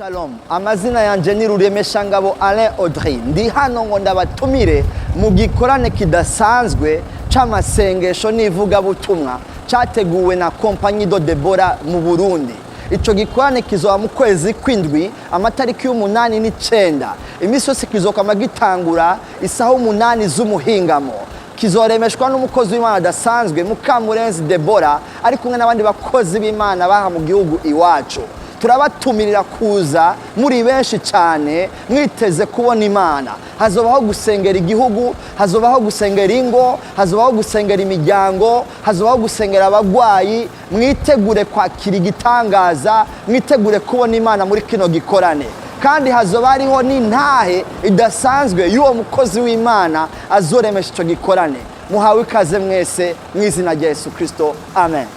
Shalom, amazina yanje ni Ruremeshangabo Alain Audrey. Ndi hano ngo ndabatumire mu gikorane kidasanzwe c'amasengesho n'ivugabutumwa categuwe na Compagnie de Debora mu Burundi. Ico gikorane kizoba mu kwezi kw'indwi, amatariki y'8 n'9. Iminsi yose kizokama gitangura isaha 8 z'umuhingamo. Kizoremeshwa n'umukozi w'Imana adasanzwe, Mukamurenzi Debora, ari kumwe n'abandi bakozi b'Imana baha mu gihugu iwacu. Turabatumirira kuza muri benshi cyane, mwiteze kubona Imana. Hazobaho gusengera igihugu, hazobaho gusengera ingo, hazobaho gusengera imiryango, hazobaho gusengera abagwayi. Mwitegure kwakira igitangaza, mwitegure kubona Imana muri kino gikorane. Kandi hazoba hariho n'intahe idasanzwe y'uwo mukozi w'Imana azoremesha icyo gikorane. Muhawe ikaze mwese mu izina rya Yesu Kirisito, amen.